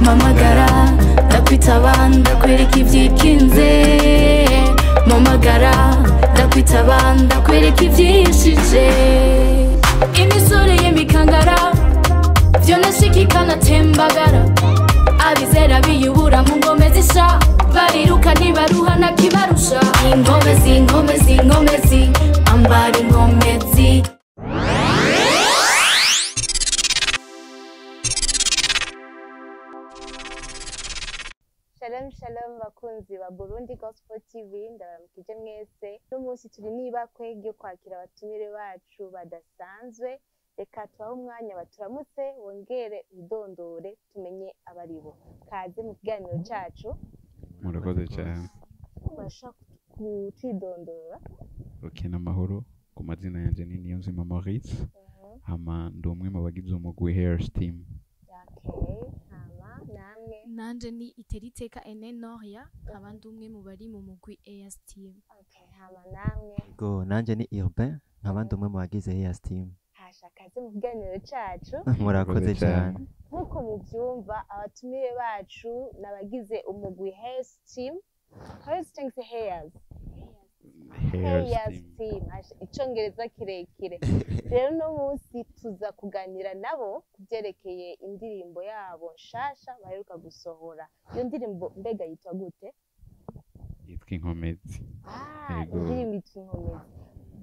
Mpamagara ndakwitaba, ndakwereka ibyikinze. Mpamagara ndakwitaba, ndakwereka ibyishije. Imisore y'imikangara vyonashika ikanatembagara. Abizera biyubura mu ngome zisha, bariruka ntibaruha ntakibarusha. Inkomezi, inkomezi, inkomezi, ambara inkomezi. Shalom shalom bakunzi ba Burundi Gospel TV, ndabaramukije mwese. Uno munsi turi n'ibakwe ryo kwakira abatumire bacu badasanzwe. Reka tubahe umwanya baturamutse, bongere bidondore, tumenye abaribo. Kaze mu kiganiro cacu. Murakoze cyane. Murashobora kutwidondora? Okay, n'amahoro. Ku mazina yanjye ni Niyonzima Maurice, hama ndi umwe mu bagize umugwi Heirs Team. Okay, hama namwe? Nanje ni Iteriteka Ene Noria, nkaba ndi umwe mu bari mu mugwi Heirs Team. Okay, hama namwe? Go, nanje ni Urbain, nkaba ndi umwe mu bagize Heirs Team. Hasha, kaze mu kiganiro cacu. Murakoze cyane. Nk'uko mubyumva, abatumire bacu ni abagize umugwi Heirs Team. Heirs cyangwa se Heirs? Heirs Heirs Team. Team. Hasha, icongereza kirekire. Rero uno munsi tuza kuganira nabo ku byerekeye indirimbo yabo nshasha baheruka gusohora. Iyo ndirimbo mbega yitwa gute? Yitwa Inkomezi. Ah, Yego. indirimbo yitwa Inkomezi.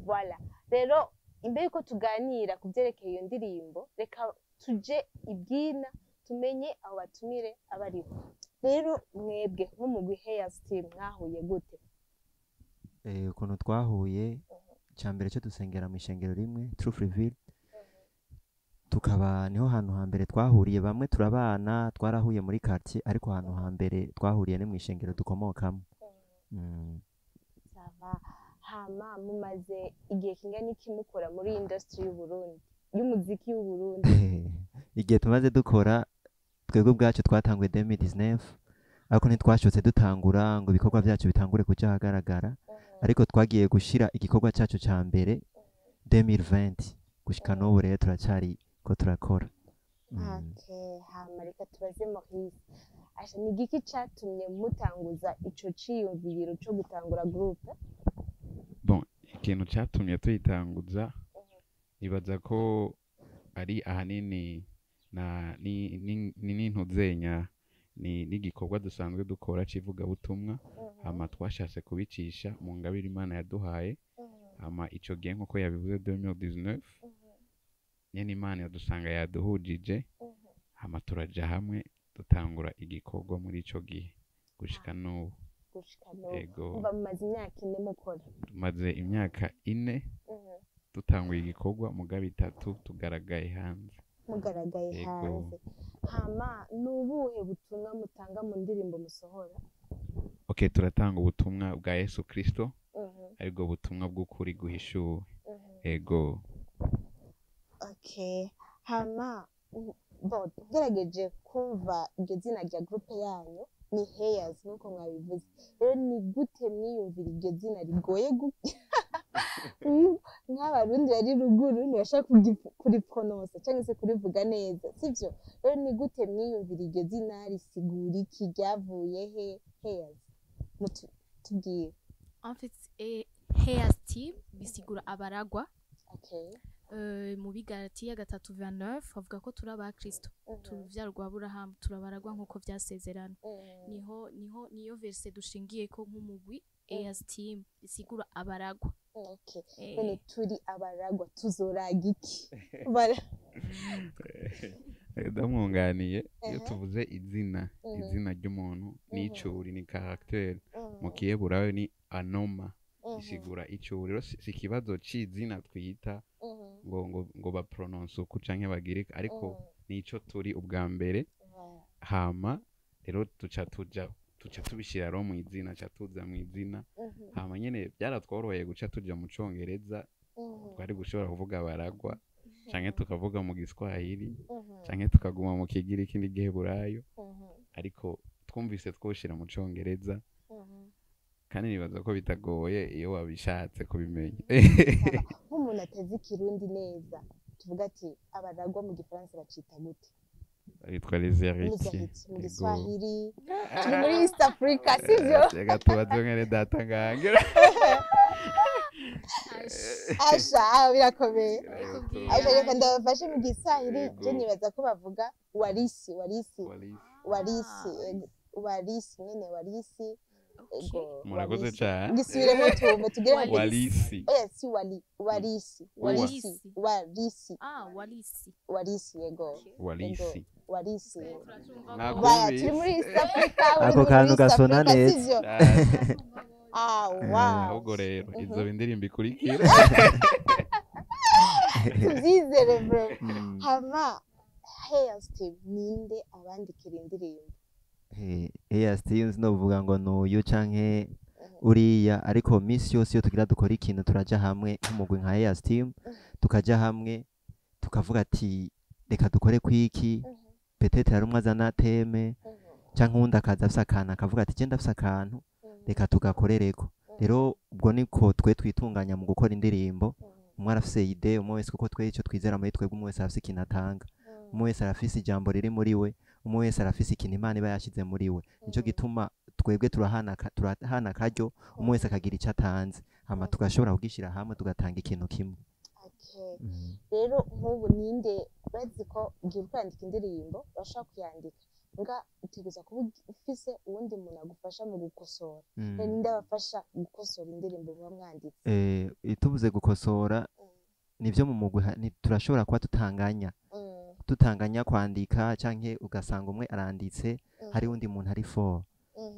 Voilà. Rero imbere yuko tuganira ku byerekeye iyo ndirimbo, reka tuje ibyina, tumenye abo batumire abaribo. Rero mwebwe nk'umugwi Heirs Team mwahuye gute? Ukuntu twahuye, icya mbere cyo dusengera mu ishengero rimwe, Truth Reveal, tukaba niho hantu hambere twahuriye. Bamwe turabana, twarahuye muri quartier, ariko ahantu hambere twahuriye ni mu ishengero dukomokamo. Ça va. Hama mumaze igihe kingana iki mukora muri industry y'u Burundi, y'umuziki w'u Burundi? Igihe tumaze dukora, twebwe ubwacu twatanguye 2019, ariko ntitwashotse dutangura ngo ibikorwa byacu bitangure kuja ahagaragara, ariko twagiye gushira igikorwa cyacu ca mbere 2020. Gushika n'ubu rero turacyari ko turakora. Okay, hama reka tubaze Maurice. Asha, ni igiki catumye mutanguza ico ciyumviro co gutangura groupe? Bon, ikintu cyatumye tuyitanguza, nibaza ko ari ahanini na ni ni ni n'intuzenya ni n'igikorwa dusanzwe dukora c'ivugabutumwa, hama twashatse kubicisha mu ngabire Imana yaduhaye. Hama ico gihe, nk'uko yabivuze, 2019 nyene Imana yadusanga yaduhujije, hama turaja hamwe dutangura igikorwa muri ico gihe gushika n'ubu. Gushika n'ubu. Ego. Umva, mumaze imyaka 4 mukora. Tumaze imyaka 4 dutanguye igikorwa, mugabo 3 tugaragaye hanze. Mugaragaye Ego. hanze. Hama ni ubuhe butumwa mutanga mu ndirimbo musohora? Okay, turatanga ubutumwa bwa Yesu Kristo, aribwo butumwa bw'ukuri guhishuwe. Ego. Okay, hama bon, ngerageje kumva iryo zina rya groupe yanyu ni Heirs, nk'uko mwabivuze. Rero ni gute mwiyumvira iryo zina rigoye nk'Abarundi bari ruguru ntibashaka kuripronosa cyangwa se kurivuga neza, sibyo? Rero ni gute mwiyumvira iryo zina, risigura iki, ryavuye he, Heirs? Tubwire. En fait, Heirs Team bisigura abaragwa. Mu Bigalatiya 3:29 bavuga ko turi aba Kristo, turuvyaro rwa Aburahamu, turabaragwa nk'uko vyasezerana. Niho niyo verse dushingiye ko nk'umugwi Heirs Team, bisigura abaragwa. None turi abaragwa, tuzoraga iki? Bara Ndamwunganiye, iyo tuvuze izina, izina ry'umuntu ni icuri, ni caractère. Mu Kiheburayo ni anoma, isigura icuri. Rero si ikibazo c'izina twita ngo baprononce uku canke bagire, ariko nico turi ubwa mbere. Hama rero tuca tuja tuca tubishira rero mu izina, ca tuza mu izina. Hama nyene byaratworoheye guca tuja mu Congereza. Twari gushobora kuvuga abaragwa, canke tukavuga mu Giswahili, canke tukaguma mu Kigiriki n'Igiheburayo, ariko twumvise twoshira mu Congereza, kandi nibaza ko bitagoye iyo wabishatse kubimenya. Nk'umuntu atazi Ikirundi neza, tuvuga ati abaragwa mu Gifaransa bacita gute? Yitwa Les Héritiers. Héritiers mu Ego. Giswahili. Turi muri East Africa, sivyo? Reka tubaze mwene data ngange. Asha, ah, birakomeye. Asha, reka Ego. ndabafashe mu Giswahili. Ego. Je nibaza ko bavuga warisi, warisi, Walisi. warisi, ego, warisi nyene, warisi, ego. Murakoze Warisi. cyane. Gisubiremo tumve tugere Walisi. Walisi. Oya, si wali, warisi, warisi, Walisi. warisi, Ah, walisi. warisi, yego. Walisi. Warisi. Nakumvise. Baya, turi muri East Africa, Ako uri muri kantu East gasona Africa, neza. sivyo? Ah, wow. Ahubwo rero izo indirimbo ikurikira. Tubyizere bro. Hama Hair Steve, ninde abandikira indirimbo? Eya Steve, sinovuga ngo nuyu canke uriya, ariko misi yose iyo tugira dukora ikintu turaja hamwe nk'umugwi nka Eya Steam, tukaja hamwe tukavuga ati reka dukore kwiki. Peut-être hari umwe azana thème canke uwundi akaza afise akantu akavuga ati je ndafise akantu, reka tugakorereko. Rero ubwo niko twe twitunganya mu gukora indirimbo. Umwe arafise idée, umwe wese, kuko twe ico twizera muri twebwe, umwe wese arafise ikintu atanga, umwe wese arafise ijambo riri muri we, umwe wese arafise ikintu Imana iba yashize muri we. Nico gituma twebwe turahana akaryo, umwe wese akagira ico atanze, hama tugashobora kugishira hamwe tugatanga ikintu kimwe. Okay. Rero nk'ubu ninde urazi ko ugiye kwandika indirimbo, urashobora kuyandika nga utegereza kuba ufise uwundi muntu agufasha mu gukosora. Rero ninde abafasha gukosora indirimbo muba mwanditse? Tuvuze gukosora, nivyo, mu mugwi turashobora kuba tutanganya tutanganya kwandika, canke ugasanga umwe aranditse, hari undi muntu ari fort.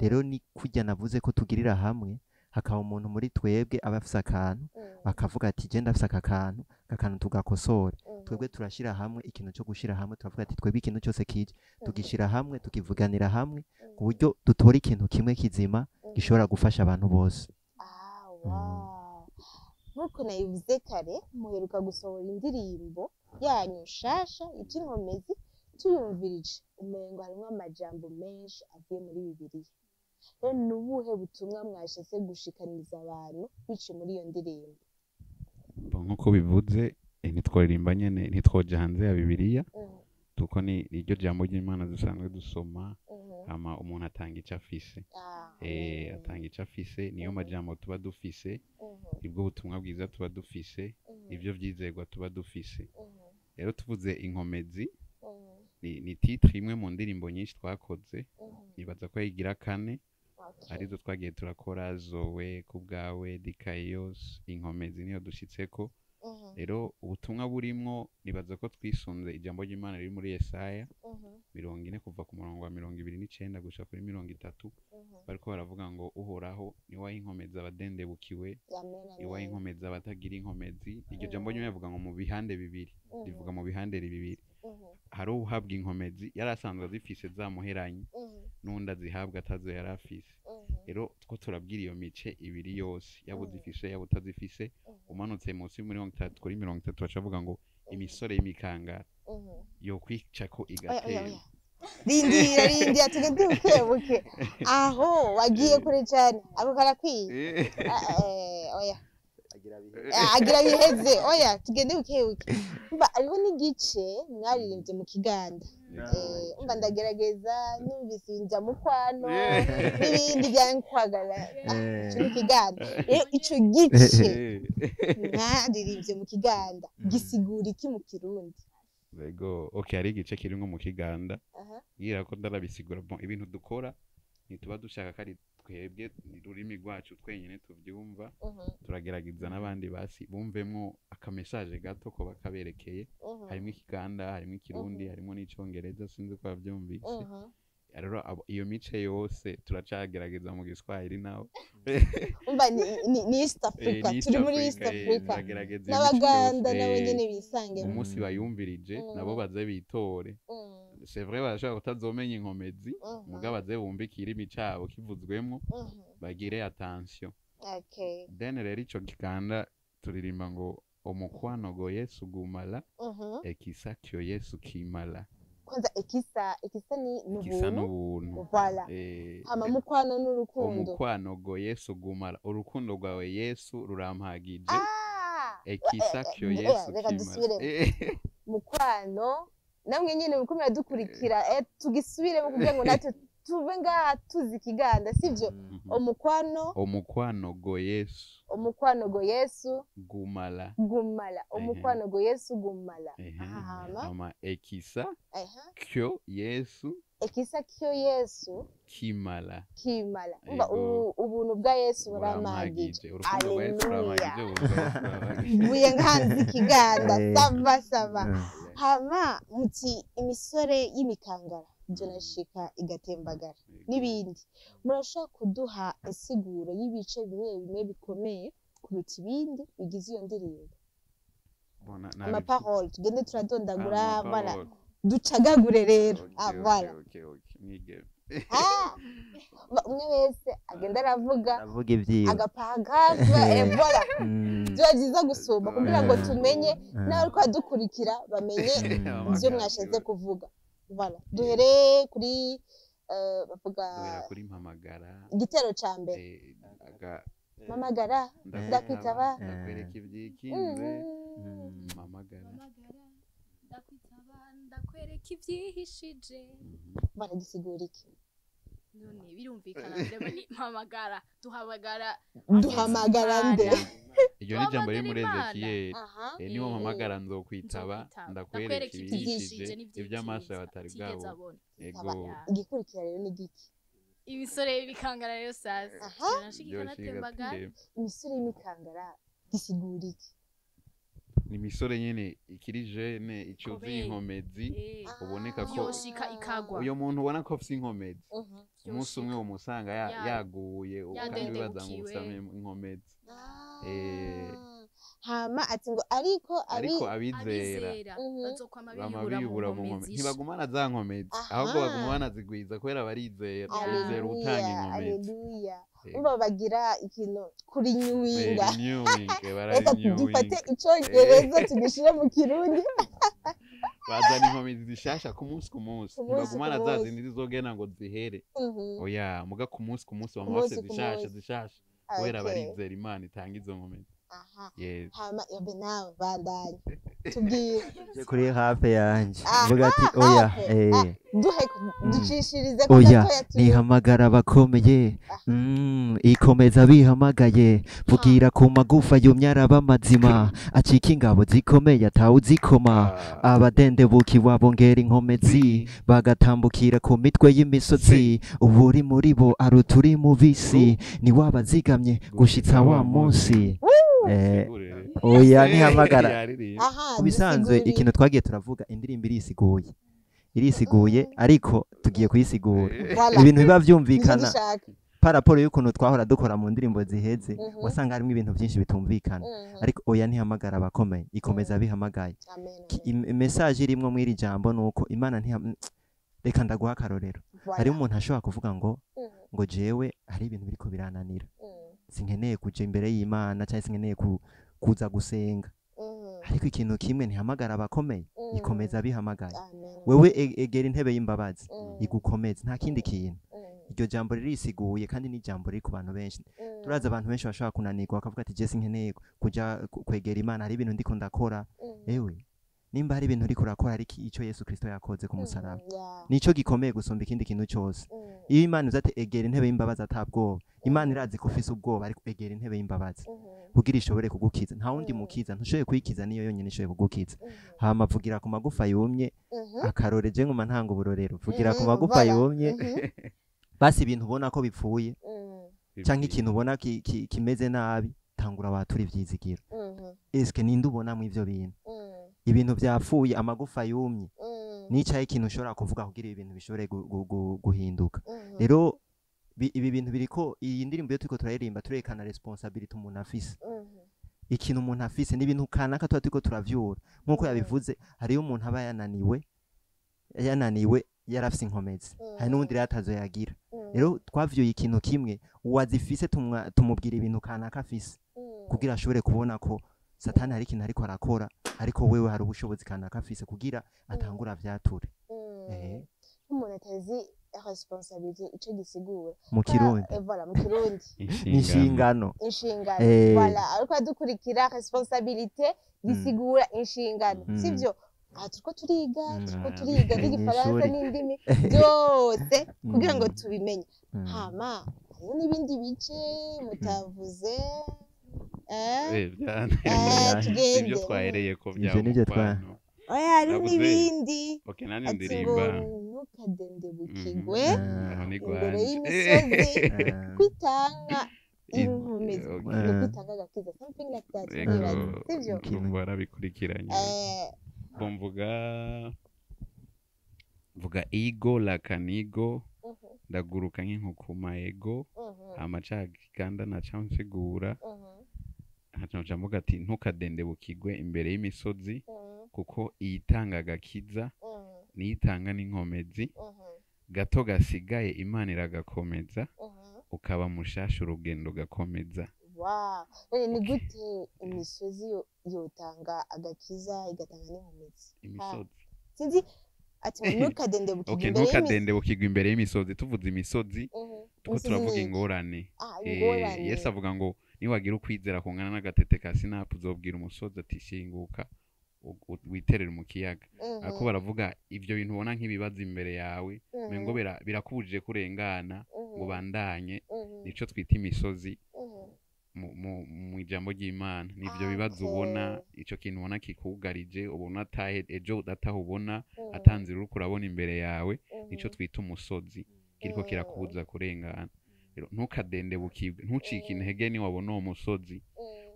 Rero ni kurya navuze ko tugirira hamwe, hakaba umuntu muri twebwe aba afise akantu, bakavuga ati je ndafise aka kantu, aka kantu tugakosore. Twebwe turashira hamwe ikintu cyo gushira hamwe, turavuga ati twebwe ikintu cyose kije tugishira hamwe, tukivuganira hamwe ku buryo dutora ikintu kimwe kizima gishobora gufasha abantu bose. Ah, wow. Nk'uko nabivuze kare, muheruka gusohora indirimbo yanyu nshasha yitwa Inkomezi. Tuyumvirije umengo harimwo amajambo menshi avuye muri Bibiliya. Rero ni ubuhe butumwa mwashatse gushikaniza abantu biciye muri iyo ndirimbo? Bon, nk'uko bivuze, ntitworirimba nyene, ntitwoja hanze ya Bibiliya, kuko ni niryo jambo ry'Imana dusanzwe dusoma. Hama umuntu atanga ico afise. Atanga ico afise, niyo majambo tuba dufise, nibwo butumwa bwiza tuba dufise, nibyo vyizerwa tuba dufise. Rero tuvuze Inkomezi, ni titre imwe mu ndirimbo nyinshi twakoze. Nibaza ko yigira kane. Arizo twagiye turakora: Zowe, Kubwawe, Dikaios, Inkomezi niyo dushitseko. Rero ubutumwa burimwo, nibaza ko twisunze ijambo ry'Imana riri muri Yesaya 40 kuva ku murongo wa 29 gushika kuri 30. Bariko baravuga ngo Uhoraho niwe waha inkomezi abadendebukiwe, Amen, iwaha amen. inkomezi abatagira inkomezi. Iryo jambo nyine rivuga ngo mu bihande bibiri, rivuga mu bihande bibiri. Hari uhabwa inkomezi yari asanzwe azifise zamuheranye, n'undi azihabwa atazo yari afise. Rero two turabwira iyo mice ibiri yose, yaba uzifise, yaba utazifise. Umanutse munsi 30 kuri 30, baca bavuga ngo imisore y'imikangara yokwicako Oya, oya, igatera. Oya. Rindira, rindira, tugende buke buke. Aho wagiye kure cyane, ako karakwiye. Ah, oya. Ah, agira biheze. Oya, tugende buke buke. Umva, hariho n'igice mwaririmbye mu Kiganda. Umva, ndagerageza, numvise ibintu bya mukwano n'ibindi byankwagala. Ah, ico ni Kiganda. Rero ico gice mwaririmbye mu Kiganda gisigura iki mu Kirundi? Yego, okay, hari igice kirimwo mu Kiganda. Ngira ko ndarabisigura. Bon, ibintu dukora ntituba dushaka ko ari twebwe ururimi rwacu twenyine tuvyumva. Turagerageza n'abandi basi bumvemwo akamesaje gato ko bakaberekeye. Harimo Ikiganda, harimo Ikirundi, harimo n'Icongereza, sinzi ko bavyumvise. Rero iyo mice yose turacagerageza mu Giswahili nawe. Umva, ni East Africa. Ni East Turi muri East Africa, Africa. turagerageza iyo mice N'Abaganda yose, nabo nyene bisangemo. Umunsi bayumvirije nabo baze bitore. C'est vrai, barashobora kutazomenya inkomezi, mugabo baze bumve ikirimi cabo kivuzwemwo, bagire attention. Then rero ico Kiganda turirimba ngo omukwano go Yesu gumala, ekisa kyo Yesu kimala. Kwanza ekisa, ekisa ni Ekisa n'ubuntu. N'ubuntu. Voilà. Hama mukwano n'urukundo. Omukwano go Yesu gumala, urukundo rwawe Yesu rurampagije. Ah! Ekisa kyo Oya, Yesu reka kimala. dusubiremo. Mukwano Namwe nyene muko muradukurikira, tugisubiremo kugira ngo natwe tuve ngaha tuzi ikiganda, sivyo? Omukwano, Omukwano go Yesu. Omukwano go Yesu gumala. Gumala. Omukwano go Yesu gumala. Hama. Hama ekisa kyo Yesu. Ekisa kyo Yesu kimala. Kimala. Umva ubuntu bwa Yesu buramagije. Haleluya. Mvuye nkanzi ikiganda. Sava sava. Hama muti imisore y'imikangara jonashika igatembagara n'ibindi. Murashobora kuduha insiguro y'ibice bimwe bimwe bikomeye kuruta ibindi bigize iyo ndirimbo? Ama parole tugende turadondagura, voilà, ducagagure rero. Voilà. Umwe wese agenda aravuga agaparagraphe, voilà. Biba byiza gusoma kugira ngo tumenye n'abariko badukurikira bamenye ivyo mwashatse kuvuga. Voilà. Duhere kuri bavuga kuri mpamagara, igitero ca mbere. Mpamagara ndakwitaba, ndakwereka ibyikinze. Mpamagara ndakwitaba, ndakwereka ibyihishije. Baragisigura iki? None birumvikana, ni mpamagara, duhamagara, duhamagara nde? Iryo ni ijambo riri muri Ezekiyeli. Niwo mpamagara nzokwitaba, ndakwereka ibyihishije iby'amaso yawe atari bwabone. Ego. Igikurikira rero ni giki? Imisore y'imikangara rero sasa. Nashikika natembagara. Imisore y'imikangara gisigura iki? Ni imisore nyene ikiri jeune, icuzuye inkomezi, uboneka ko yoshika ikagwa. Uyo muntu ubona ko afise inkomezi, umunsi umwe umusanga yaguye, kandi bibaza ngo usame inkomezi. Hama ati ngo ariko abizera bazokwama biyubura mu nkomezi, ntibagumana za nkomezi, ahubwo baguma banazigwiza kubera barizera, bizera utanga inkomezi. Haleluya. Umva bagira ikintu kuri nyuwinga. Reka dufate icongereza tugishire mu Kirundi. Bazana inkomezi zishasha ku munsi ku munsi, ntibagumana za zindi zizogenda ngo zihere. Oya, muga ku munsi ku munsi bama bafise zishasha zishasha kubera barizera Imana itanga izo nkomezi. Yes. Hama yabe nawe bandanye tubwire kuri hafe yanje mvuga ati oya, duhe ducishirize ko oya nihamagara abakomeye, ikomeza bihamagaye, vugira ku magufa yumye araba mazima, acika ingabo zikomeye atawuzikoma, abadendebuki wabongera inkomezi, bagatambukira ku mitwe y'imisozi, uburi muri bo aruta uri mu bisi, ni wabazigamye gushitsa wa munsi. Oya nihamagara. Kubisanzwe ikintu twagiye turavuga, indirimbo irisiguye, irisiguye, ariko tugiye kuyisigura. Ibintu biba vyumvikana paraporo y'ukuntu twahora dukora mu ndirimbo ziheze, wasanga harimo ibintu byinshi bitumvikana. Ariko oya ntihamagara abakomeye, ikomeza bihamagaye. Message irimwo mw'iri jambo nuko Imana reka ndaguha akarorero. Hari umuntu ashobora kuvuga ngo ngo jewe hari ibintu biriko birananira, sinkeneye kuja imbere y'Imana cyangwa sinkeneye kuza gusenga. Ariko ikintu kimwe ntihamagara abakomeye, ikomeza bihamagaye. Wewe egera intebe y'imbabazi igukomeze, nta kindi kintu. Iryo jambo ririsiguye kandi ni jambo riri ku bantu benshi. Turaza abantu benshi bashobora kunanirwa bakavuga ati je sinkeneye kuja kwegera Imana, hari ibintu ndiko ndakora. Ewe nimba hari ibintu uriko urakora, ariko ico Yesu Kristo yakoze ku musaraba nico gikomeye gusumba ikindi kintu cyose. Iyo Imana iza ati egera intebe y'imbabazi atabwoba, Imana irazi ko ufise ubwoba, ariko egera intebe y'imbabazi kugira ishobore kugukiza. Nta wundi mukiza, ntushoboye kuyikiza, niyo yonyine ishoboye kugukiza. Hama vugira ku magufa yumye, akarore je nguma ntanga uburorero, vugira ku magufa yumye, basi ibintu ubona ko bipfuye canke ikintu ubona kimeze nabi, tangura watura ivyizigiro. Eske ninde ubona mu ivyo bintu? Ibintu vyapfuye, amagufa yumye, nicaye ikintu ushobora kuvuga kugira ibintu bishobore guhinduka. Rero ibi bintu biriko, iyi ndirimbo yo turiko turaririmba turekana responsibility umuntu afise. Ikintu umuntu afise ni ibintu kanaka tuba turiko turavyura. Nkuko yabivuze, hariyo umuntu aba yananiwe yarafise inkomezi, hari n'uwundi rero atazo yagira. Rero twavyuye ikintu kimwe, uwazifise tumubwira ibintu kanaka afise kugira ashobore kubona ko Satani hari ikintu ariko arakora, ariko wewe hari ubushobozi kanaka afise kugira atangura vyature. Umuntu atazi responsabilité ico gisigura mu Kirundi, voilà, mu Kirundi inshingano, voilà, ariko adukurikira responsabilité gisigura inshingano, sivyo? Aha turiko turiga, turiko turiga Ni n'igifaransa mw'ishuri. n'indimi byose kugira ngo tubimenye. Hama hariho n'ibindi bice mutavuze, eh? Tugende. Ibyo twahereye ko bya Ivyo nivyo mukwano. Oya, hariho Navuze. n'ibindi. Okay, nanjye Ati ngo ndirimba. ntukadendebukirwe Aho ni imbere gwanje. y'imisozi, kwitanga inkomezi, Okay. no kwitanga agakiza, something like that. Ego, Nibaza sivyo? Ndumva warabikurikiranye. Bo mvuga ego lakanigo, ndaguruka nk'inkukuma ego. Hama ca kiganda naca nsigura, nkaca mvuga ati ntukadendebukirwe imbere y'imisozi, kuko iyitanga agakiza niyo itanga n'inkomezi. Gato gasigaye Imana iragakomeza, ukaba mushasha urugendo ugakomeza. Wow, none ni gute imisozi yotanga agakiza igatanga n'inkomezi? Imisozi? Sinzi, ati ngo ntukadendebukirwe Okay, imbere y'imisozi. ntukadendebukirwe imbere y'imisozi. Tuvuze imisozi, tuko Imisozi turavuga ni iki? ingorane. Ah, ingorane. Yesu avuga ngo niwagira ukwizera kungana n'agatete ka sinapu, uzobwira umusozi ati shinguka witerere mu kiyaga. Ariko baravuga ibyo bintu ubona nk'ibibazo imbere yawe, umengo birakubujije kurengana ngo bandanye, nico twita imisozi mu ijambo ry'Imana. Nivyo bibazo ubona, ico kintu ubona kikugarije, ubona atahe ejo ataho ubona, atanzira uriko urabona imbere yawe, nico twita umusozi kiriko kirakubuza kurengana. Rero ntukadendebukirwe, ntucike intege niwabona uwo musozi,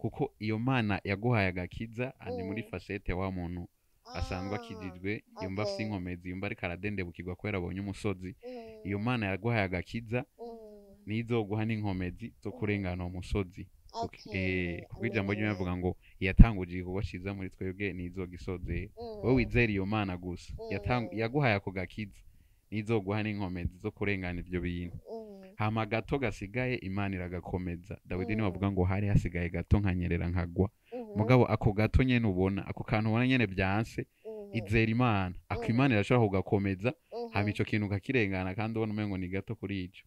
kuko iyo Mana yaguhaye agakiza ani muri facette wa muntu asanzwe akijijwe, yumva afise inkomezi, yumva ariko aradendebukirwa kubera abonye umusozi. Iyo Mana yaguhaye agakiza nizoguha n'inkomezi zo kurengana uwo musozi. Kuko ijambo ry'Imana rivuga ngo iyatanguje igikorwa ciza muri twebwe nizogisozera. Wowe wizera iyo Mana gusa yaguhaye ako gakiza, nizoguha n'inkomezi zo kurengana ivyo bintu. Hama gato gasigaye Imana iragakomeza. Dawidi niwe avuga ngo hari hasigaye gato nkanyerera nkagwa. Mugabo ako gato nyene ubona, ako kantu ubona nyene byanse, izera Imana, ako Imana irashobora kugakomeza, hama ico kintu ukakirengana kandi ubona umengo ni gato kuri ico.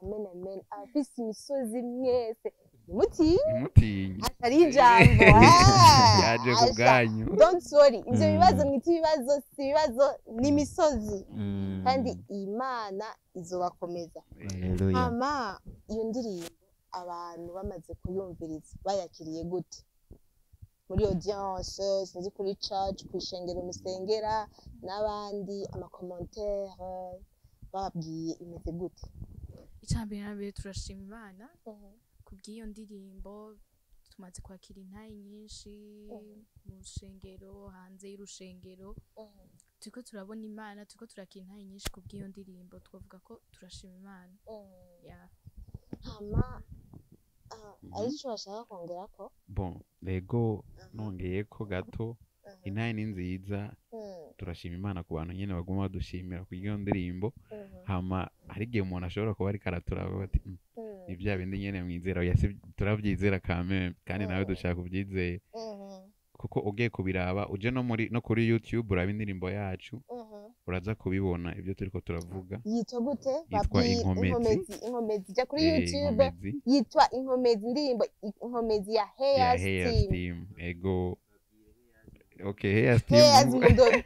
Amen, amen. Abafise imisozi mwese ntimutinye. Ntimutinye. Atari ijambo. Yaje ku Asha. bwanyu. Don't worry, ivyo bibazo mwita ibibazo si ibibazo, ni imisozi, kandi Imana izobakomeza. Haleluya. Hama iyo ndirimbo abantu bamaze kuyumviriza bayakiriye gute muri audience, sinzi, kuri church, kw'ishengero musengera n'abandi, ama commentaire bababwiye imeze gute? Icya mbere na mbere, turashima Imana kubw'iyo ndirimbo. Tumaze kwakira intayi nyinshi mu rushengero, hanze y'urushengero. Turiko turabona Imana, turiko turakira intayi nyinshi kubw'iyo ndirimbo. Twavuga ko turashima Imana. Yeah. Hama ari ico bashaka kongerako? Bon, rego nongeye ko gato, intahe ni nziza. Turashima Imana ku bantu nyene baguma badushimira ku iyo ndirimbo. Hama hari igihe umuntu ashobora kuba ariko araturaba ati ni bya bindi nyene mwizera." Oya, si turavyizera kameme, kandi nawe dushaka kuvyizera, kuko ugiye kubiraba, uje no muri no kuri YouTube uraba indirimbo yacu, uraza kubibona ibyo turiko turavuga. Yitwa gute? Yitwa Babwire. Inkomezi. Inkomezi, Inkomezi. Jya kuri YouTube. Inkomezi. Yitwa Inkomezi, indirimbo Inkomezi ya ya Hair Hair Steam. Steam, ego. Okay, Hair Steam. Hairs mu ndome.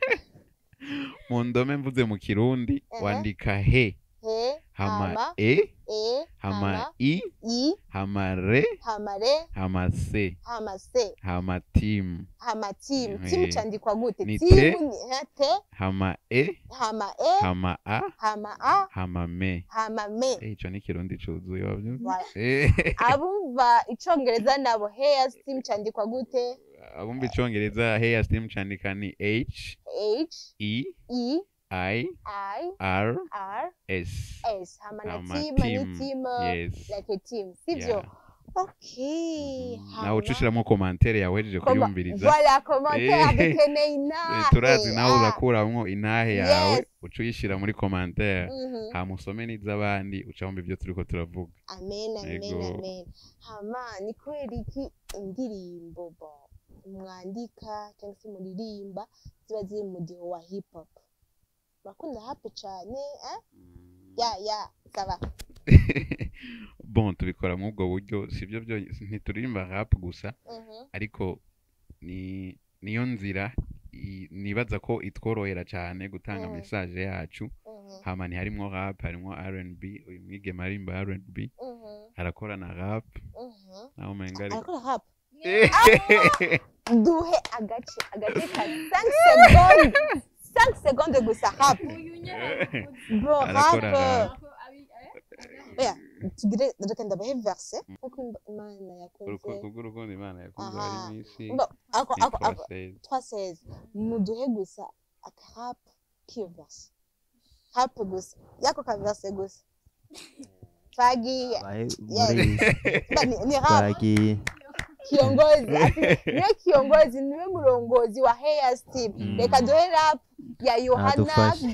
Mu ndome mvuze mu Kirundi, wandika he, he, hama hama e, e, hama hama i, i, hama re, hama re, hama se, hama se, hama team. Hama team. Team candikwa gute? Ni Team T. ni ha, te, hama e, hama e, hama a, hama a, hama me. Hama me. Ico ni Kirundi cuzuye, wavyumva? Voilà. Abumva icongereza nabo, Hair Steam candikwa gute? Abumva icongereza, Hair Steam candika ni H H E E I I R R S. S. Hama na Hama team ni team. team, Yes. like a team, sivyo? Yeah. Okay. Nawe uca ushiramo commentaire yawe uhejeje kuyumviriza. Voilà, commentaire, dukeneye inahe. Turazi nawe urakuramwo intahe yawe, uca uyishira muri commentaire, hama usome n'iz'abandi, uca wumva ibyo turiko turavuga. Amen, amen. Yego. Amen. Hama ni kubera iki indirimbo bo mwandika cyangwa se muririmba ziba ziri mu mudiho wa hip hop? Bakunda rap cyane, eh? Ya ya, ça va. Bon, tubikora muri ubwo buryo, sibyo byo, ntituririmba rap gusa, ariko ni Niyo nzira nibaza ko itworohera cyane gutanga message yacu. Hama ntiharimwo rap, harimwo R&B. Uyu mwigeme arimba R&B, arakora na rap, naho umenga arakora rap. Duhe agace ka 5 secondes, 5 secondes gusa, rap bro, rap. Oya, tugire, reka ndabahe verse, kuko Imana yakunze Kuko urukundo Imana yakunze Aha. ari mw'isi. Bo, ako 3:16. 3:16. Muduhe gusa akarap k'iyo verse, rap gusa yako ka verse gusa. Twagiye. Bahe muri iyi si. Ba, ni rap. Twagiye. Kiongozi niwe kiongozi, niwe murongozi wa Hayas Team. Reka duhe rap ya Yohana Adufashe.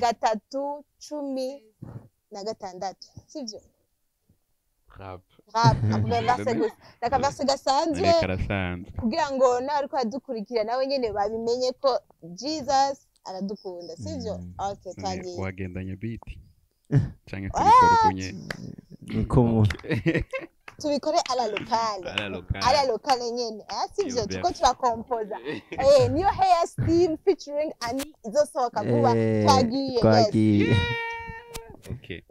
3:16, sivyo? Rap. Rap ako verse gusa, naka verse gasanzwe. Ariko arasanzwe. Kugira ngo nawe ariko aradukurikira nawe nyene babimenye ko Jesus aradukunda, sivyo? Okay, twagiye. Wagendanye beat canke tubikora ukunye? Niko mu Tubikore à la locale. À la locale. À la locale nyene, eh, sivyo? Iyo Tuko turakompoza, niyo Hayas Team featuring Ani izosohoka vuba. Twagiye, yes. Twagiye. Okay.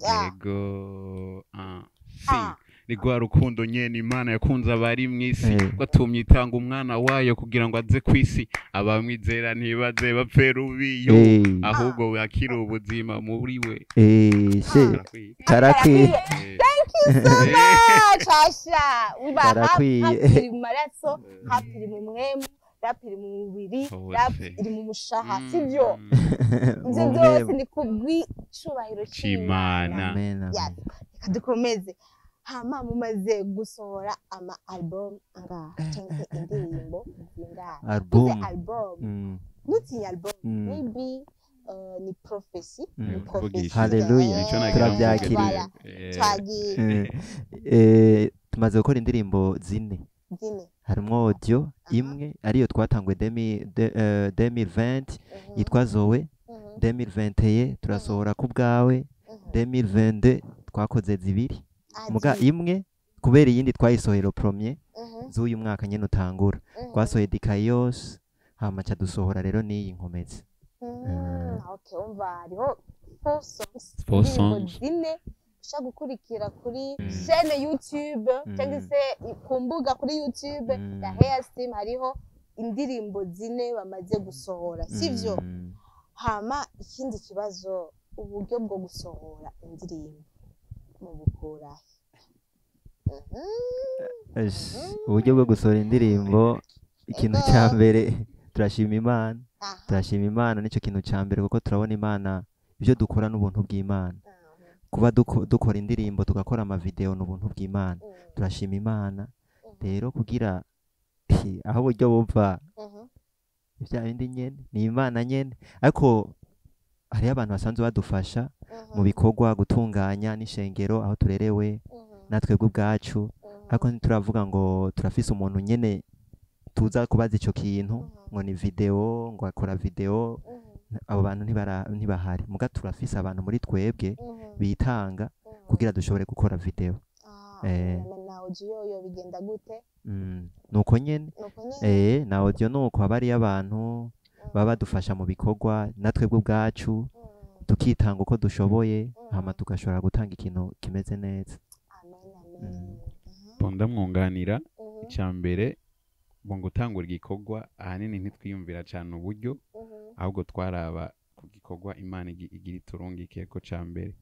Yeah. Yego, ah, si Ah. Ni rwa rukundo nyene Imana yakunze abari mw'isi, Eh. rwatumye itanga umwana wayo kugira ngo aze kw'isi, abamwizera ntibaze bapfe rubiyo, ahubwo bakire ubuzima muri we. Eh, she Karakwiye. Karakwiye. Thank you so much. Asha, umva, rap Karakwiye. rap iri mu maraso, rap iri mu mwemu, rap iri mu mubiri, Hose. Rap iri mu mushaha, sivyo? Ivyo Mu byose mwemu. ni kubw'icubahiro c'Imana. c'Imana. Amen, amen. Yes. Reka dukomeze. Hama mumaze gusohora ama album angahe canke indirimbo zingahe? Album. Tuze album. Ntutinye album. Maybe ni prophecy, ni prophecy. Hallelujah. Nico nagira mvuge. Turabyakiriye. Voilà. Twagiye. Tumaze gukora indirimbo zine. Zine. Harimo audio imwe ariyo twatanguye 2020, yitwa Zoe. 2021 turasohora Ku Bwawe. 2022 twakoze zibiri. Ah, Muga zibiri. imwe kubera iyindi twayisohera premier z'uyu mwaka nyene utangura. Twasohoye Dikaios, hama ca dusohora rero n'iyi Nkomezi. Okay, umva, hariho four songs, Four indirimbo songs. zine ushobora gukurikira kuri chaîne YouTube cyangwa se ku mbuga kuri YouTube ya Hayas Team, hariho indirimbo zine bamaze gusohora, sivyo? Mm. Hama ikindi kibazo, uburyo bwo gusohora indirimbo mubukura he? Esh, uburyo bwo gusohora indirimbo, ikintu cya mbere turashima Imana. Turashima Imana, nicyo kintu cya mbere, kuko turabona Imana ibyo dukora n'ubuntu bw'Imana. Kuba dukora indirimbo, tugakora amavideo, ni ubuntu bw'Imana. Turashima Imana rero kugira aho uburyo buva, bya bindi nyene ni Imana nyene, ariko hariho abantu basanzwe badufasha mu bikorwa, gutunganya n'ishengero aho turerewe, natwebwe ubwacu, ariko ntituravuga ngo turafise umuntu nyene tuza kubaza ico kintu, ngo ni video, ngo akora video. Abo bantu ntibahari, muga turafise abantu muri twebwe bitanga kugira dushobore gukora video. Ah, na audio yo bigenda gute? Nuko nyene. Nuko nyene. Na audio nuko haba hariyo abantu baba badufasha mu bikorwa, natwebwe ubwacu tukitanga uko dushoboye, hama tugashobora gutanga ikintu kimeze neza. Amen, amen. Bon, ndamwunganira. Icya mbere, ngo gutangura igikorwa ahanini ntitwiyumvira cyane uburyo, ahubwo twaraba ku gikorwa Imana igira iturungike ko cya mbere,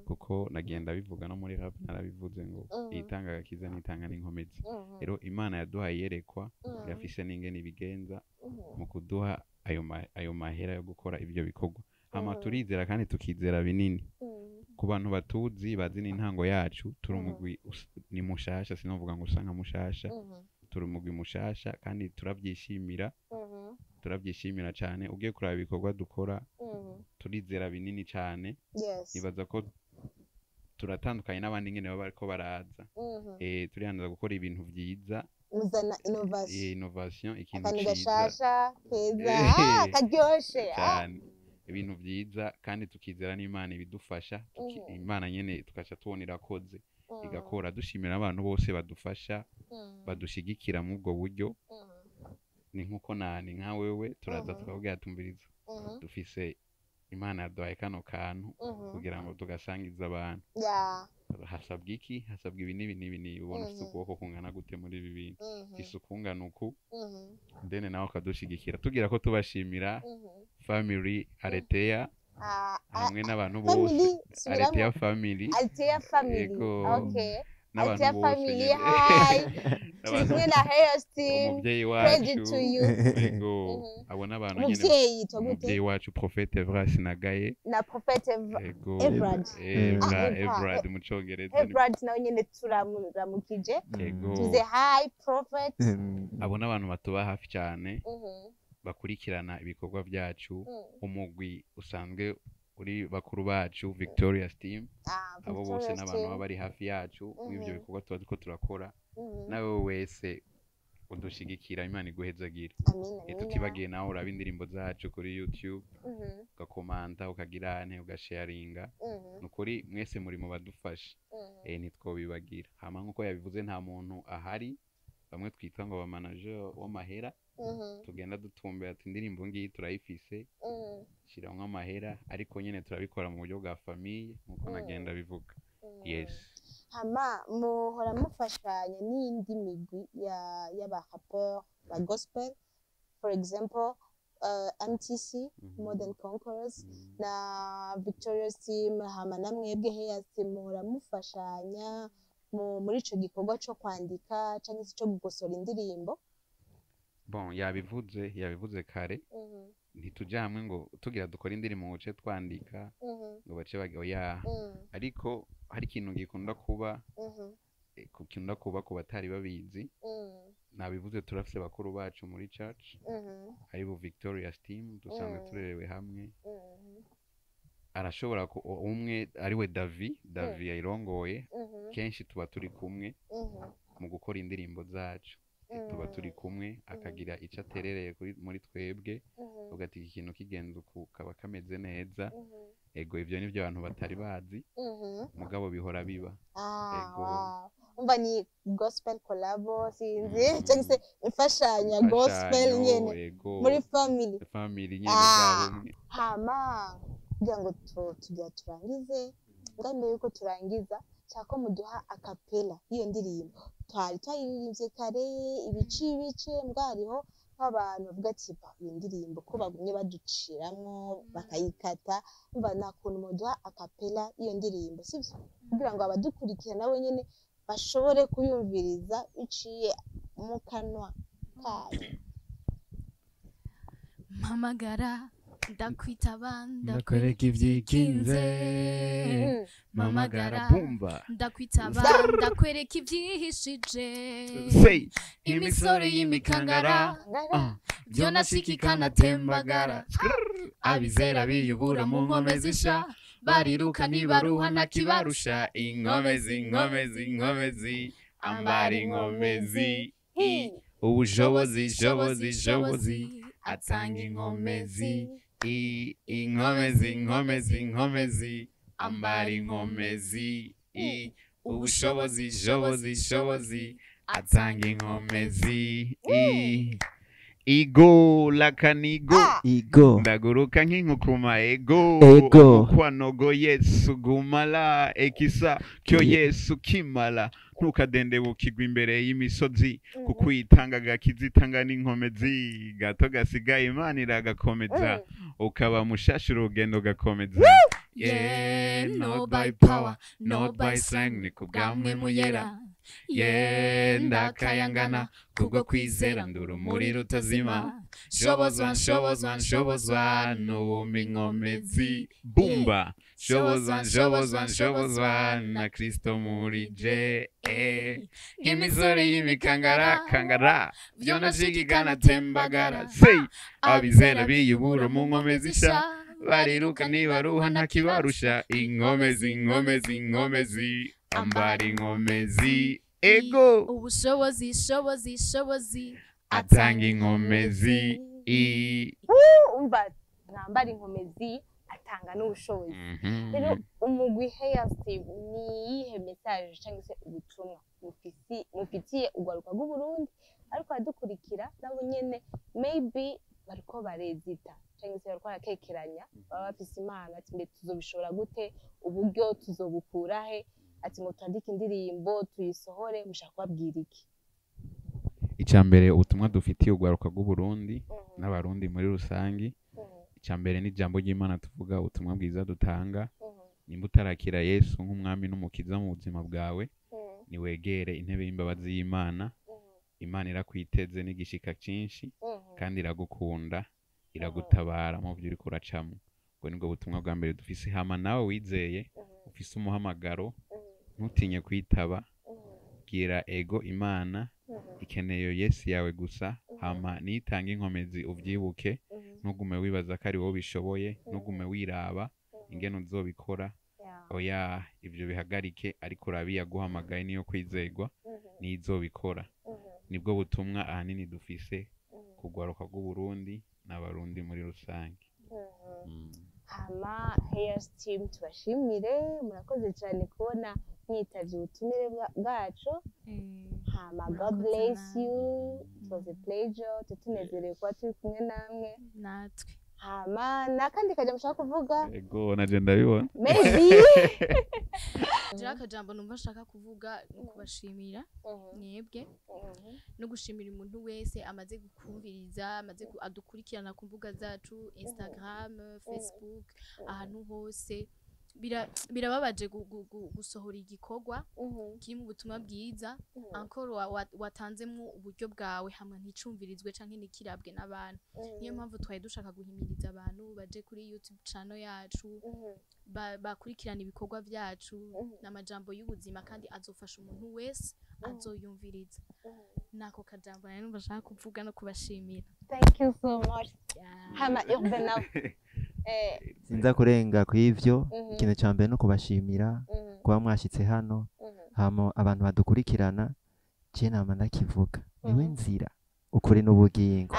kuko nagenda bivuga no muri rap narabivuze ngo itanga agakiza n'itanga n'inkomezi. Rero Imana yaduhaye iyerekwa, irafise n'ingene ibigenza mu kuduha ayo mahera yo gukora ibyo bikorwa. Hama turizera kandi tukizera binini. Ku bantu batuzi, bazi n'intango yacu, turi umugwi ni mushasha, sinovuga ngo usa nka mushasha. Turi umugwi mushasha kandi turabyishimira, turabyishimira cyane. Ugiye kuraba ibikorwa dukora, turizera binini cyane. Nibaza ko turatandukanye n'abandi nyene baba bariko baraza. Turihanira gukora ibintu vyiza. Muzana innovation. Innovation, ikintu Akantu ciza. gashasha keza, karyoshe. Cyane, ibintu vyiza, kandi tukizera n'Imana ibidufasha. Imana nyene tukaca tubona irakoze, igakora. Dushimira abantu bose badufasha, badushigikira muri ubwo buryo. Ni nkuko nani nka wewe turaza tukabwira, tumviriza, dufise Imana yaduhaye kano kantu kugira ngo tugasangize abantu. Hasabwa iki? Hasabwa ibi n'ibi n'ibi n'ibi. Ubona ufite ukuboko kungana gute muri ibi bintu? Ufise ukungana uku. Then nawe akadushigikira, tugira ko tubashimira family Aletheia hamwe n'abantu bose. Family, subiramo. Aletheia family. Altea family. Yego. Okay. N'abantu Altea bose family, nyene. hi, turi N'abantu- kumwe na Hayes team. Umubyeyi Credit wacu to you. Yego. Abo n'abantu nyene. Umuvyeyi yitwa gute? Umubyeyi wacu Prophète Evras Nagaye. Na Prophet Yego. Evrard. Evra. Ah, Evra. Evrard mu Congereza. Evrard nawe nyene turamuramukije. Yego. Tuze hi, Prophet. Abo n'abantu batuba hafi cyane, bakurikirana ibikorwa byacu. Umugwi usanzwe uri bakuru bacu, Victorious Team. Abo bose Victorious n'abantu team. baba bari hafi yacu muri ibyo bikorwa tuba turiko turakora. Nawe wese udushigikira, Imana iguhezagira. Amin, amin. Tutibagiye nawe uraba indirimbo zacu kuri YouTube, ugakomanta, ukagira ante, ugasharinga. Ni ukuri mwese muri mu badufasha. Ntitwobibagira. Hama nk'uko yabivuze, nta muntu ahari, bamwe twita ngo abamanager w'amahera, tugenda dutumbera ati indirimbo ngiyi turayifise, shyiramo amahera, ariko nyine turabikora mu buryo bwa famille nk'uko nagenda bivuga. Yes. Hama muhora mufashanya n'iyindi migwi ya y'aba rappeur ba gospel, for example MTC, Modern Conquerors, na Victorious Team, hama na mwebwe Hayes Team, muhora mufashanya muri ico gikorwa co kwandika canke se co gukosora indirimbo? Bon, yabivuze kare, ntitujya hamwe ngo tugira dukora indirimbo ngo duce twandika ngo bace baga oya. Ariko hari ikintu gikunda kuba, gikunda kuba ku batari babizi. Nabivuze, turafise bakuru bacu muri church, aribo Victorious Team dusanzwe turerewe hamwe. Arashobora umwe ariwe Davi yayirongoye, kenshi tuba turi kumwe mu gukora indirimbo zacu. Tuba turi kumwe, akagira icyo aterereye muri twebwe, uvuga ati iki kintu kigenze uku kaba kameze neza. Ego, ibyo nibyo abantu batari bazi, mugabo bihora biba. Ego. Wow. Umva ni gospel collabo, sinzi, cyangwa se imfashanyo gospel Imfashanyo, nyene ego, muri family. Family nyene, bwa bumwe. Hama kugira ngo tugira turangize, nga mbere yuko turangiza nshaka ko muduha a cappella y'iyo ndirimbo twari twayiririmbye kare ibice ibice, mbwa hariho nk'abantu bavuga ati ba iyo ndirimbo ko bagumye baduciramwo bakayikata. Umva, nta kuntu muduha a cappella y'iyo ndirimbo, sibyo, kugira ngo abadukurikira nabo nyene bashobore kuyumviriza biciye mu kanwa kanyu? Mpamagara ndakwitaba, ndakwereka ibyikinze. Mamagara, bumba. Ndakwitaba, ndakwereka ibyihishije. Say. Imisore y'imikangara, Ngara. byonashika ikanatembagara. Abizera biyubura mu nkomezi sha, bariruka ntibaruha ntakibarusha. Inkomezi, inkomezi, inkomezi, ambara inkomezi. Ubushobozi, shobozi, shobozi, atanga inkomezi. Inkomezi, inkomezi, inkomezi, ambara inkomezi. Ubushobozi, shobozi, shobozi, atanga inkomezi. Igo lakanigo. Igo. Ndaguruka nk'inkukuma, ego. Ego. Mukwanogo Yesu gumala ekisa kyo Yesu kimala, ntukadendebukirwa imbere y'imisozi, kuko uyitanga gakizitanga n'inkomezi. Gato gasigaye Imana iragakomeza, ukaba mushasha, urugendo ugakomeza. Yeah, not by power, not by strength, ni kubwamwe muyera. Yeah, ndakayangana kubwo kwizera, ndi urumuri rutazima. Shobozwa, nshobozwa, nshobozwa n'ubumpa inkomezi. Bumba. Shobozwa, nshobozwa, nshobozwa na Kristo muri je. Nk'imisore y'imikangara kangara, vyonashika ikanatembagara. Say. Abizera biyubura mu nkomezi sha, bariruka ntibaruha ntakibarusha. Inkomezi, inkomezi, inkomezi, ambara inkomezi. Ego. Ubushobozi, shobozi, shobozi, atanga inkomezi. I Umva, mwambara inkomezi, atanga n'ubushobozi. Rero umugwi Hayes ni iyihe message cyangwa se ubutumwa mufitiye urwaruka rw'Uburundi? Ariko adukurikira nabo nyene maybe bariko barezita cyangwa se bariko barakekeranya, baba bafise impano, ati mbe tuzobishobora gute, uburyo tuzobukura he, ati ngo twandike indirimbo tuyisohore, mushaka kubabwira iki? Icya mbere, ubutumwa dufitiye urwaruka rw'Uburundi n'Abarundi muri rusangi, icya mbere ni ijambo ry'Imana tuvuga, ubutumwa bwiza dutanga. Nimba utarakira Yesu nk'umwami n'umukiza mu buzima bwawe, niwegere intebe y'imbabazi y'Imana. Imana irakwiteze n'igishika cyinshi kandi iragukunda, iragutabara mu byo uriko uracamo. Ubwo nibwo butumwa bwa mbere dufise. Hama nawe wizeye, ufise umuhamagaro, ntutinye kwitaba, bwira ego Imana, ikeneye Yesu yawe gusa. Hama nitanga inkomezi, ubyibuke, ntugume wibaza ko ari wowe ubishoboye, ntugume wiraba ingene uzobikora. Oya, ibyo bihagarike, ariko urabi yaguhamagaye niyo kwizegwa, nizobikora. Nibwo butumwa ahanini dufise kugwaruka rw'Uburundi n'Abarundi muri rusange. Hama Heirs Team tubashimire, murakoze cyane kubona mwitavye ubutumire bwacu. Hama God Murakoze bless namwe. you, it was a pleasure, tutunezerewe kuba turi kumwe namwe. Natwe. Hama nakandi kaja mushaka kuvuga? Ego, naje ndabibona. Maybe. Jewe akajambo numva nshaka kuvuga ni ukubashimira mwebwe no gushimira umuntu wese amaze gukumviriza, amaze adukurikirana ku mbuga zacu, Instagram, Facebook, ahantu hose. Birababaje gusohora igikorwa kirimo ubutumwa bwiza, encore watanzemwo uburyo bwawe, hamwe nticumvirizwe canke ntikirabwe n'abantu. Niyo mpamvu twari dushaka guhimiriza abantu baje kuri YouTube channel yacu, bakurikirana ibikorwa vyacu n'amajambo y'ubuzima, kandi azofasha umuntu wese azoyumviriza. Nako kajambo nari numva nshaka kuvuga no kubashimira. Thank you so much. Yeah. Hama Urbain nawe Sinza kurenga ku ivyo. Ikintu ca mbere no kubashimira kuba mwashitse hano. Hama abantu badukurikirana, je nama ndakivuga, niwe nzira, ukuri n'ubugingo.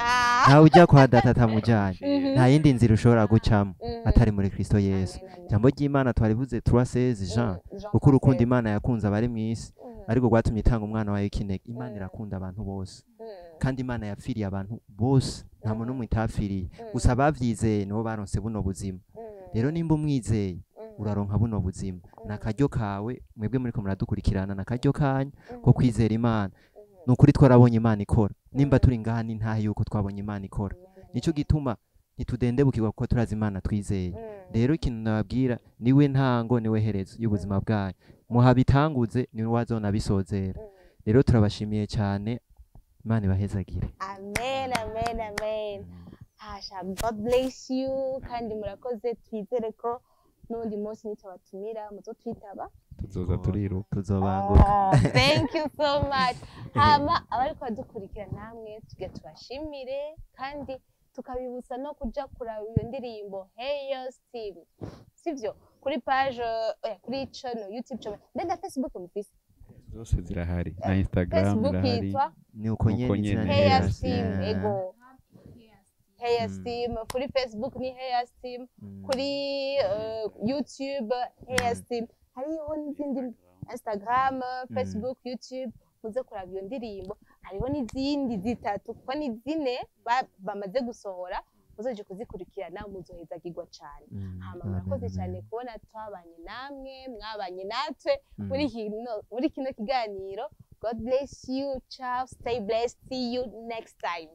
Ntawe ujya kwa Data atamujanye. Nta yindi nzira ushobora gucamo atari muri Kristo Yesu. Amen, amen. Ijambo ry'Imana twarivuze, 3:16 Jean, Jean kuko urukundo 3:16. Imana yakunze abari mu isi ariko rwatumye itanga umwana wayo w'ikinege. Imana irakunda abantu bose, kandi Imana yapfiriye abantu bose, nta muntu n'umwe itapfiriye. Gusa abavyizeye nibo baronse buno buzima. Rero nimba umwizeye, uraronka buno buzima. Ni akaryo kawe, mwebwe muriko muradukurikirana, ni akaryo kanyu ko kwizera Imana. Ni ukuri twarabonye Imana ikora. Nimba turi ngaha, ni ntahe yuko twabonye Imana ikora. Nico gituma ntitudendebukirwa, kuko turazi Imana twizeye. Rero ikintu nababwira, niwe ntango niwe herezo y'ubuzima bwanyu, muhabitanguze niwe wazonabisozera. Rero turabashimiye cyane, Imana ibahezagire. Amen, amen, amen. Hasha, God bless you, kandi murakoze. Twizere ko n'undi munsi nitabatumira muzotwitaba. Tuzoza turiruka. Tuzobanguka. Oh, thank you so much. Hama abariko badukurikira namwe tujya tubashimire, kandi tukabibutsa no kuja kuraba iyo ndirimbo Heirs Team, sivyo? Kuri page, oya, kuri channel, YouTube channel, mbega Facebook mufise? Zose zirahari, na Instagram Facebook irahari. yitwa? Ni uko Uko nyene izina nyene. ni Heirs Heirs, Team. Ego, Heirs Team kuri Facebook ni Heirs Team, kuri YouTube Heirs Team, hariho n'izindi, Instagram, Facebook, YouTube. Muze kuraba iyo ndirimbo, hariho n'izindi zitatu, kuko ni zine bamaze gusohora. Muzoje kuzikurikirana, muzohezagirwa cane. Hama murakoze cyane kubona twabanye namwe, mwabanye natwe muri kino kiganiro. God bless you, ciao, stay blessed, see you next time.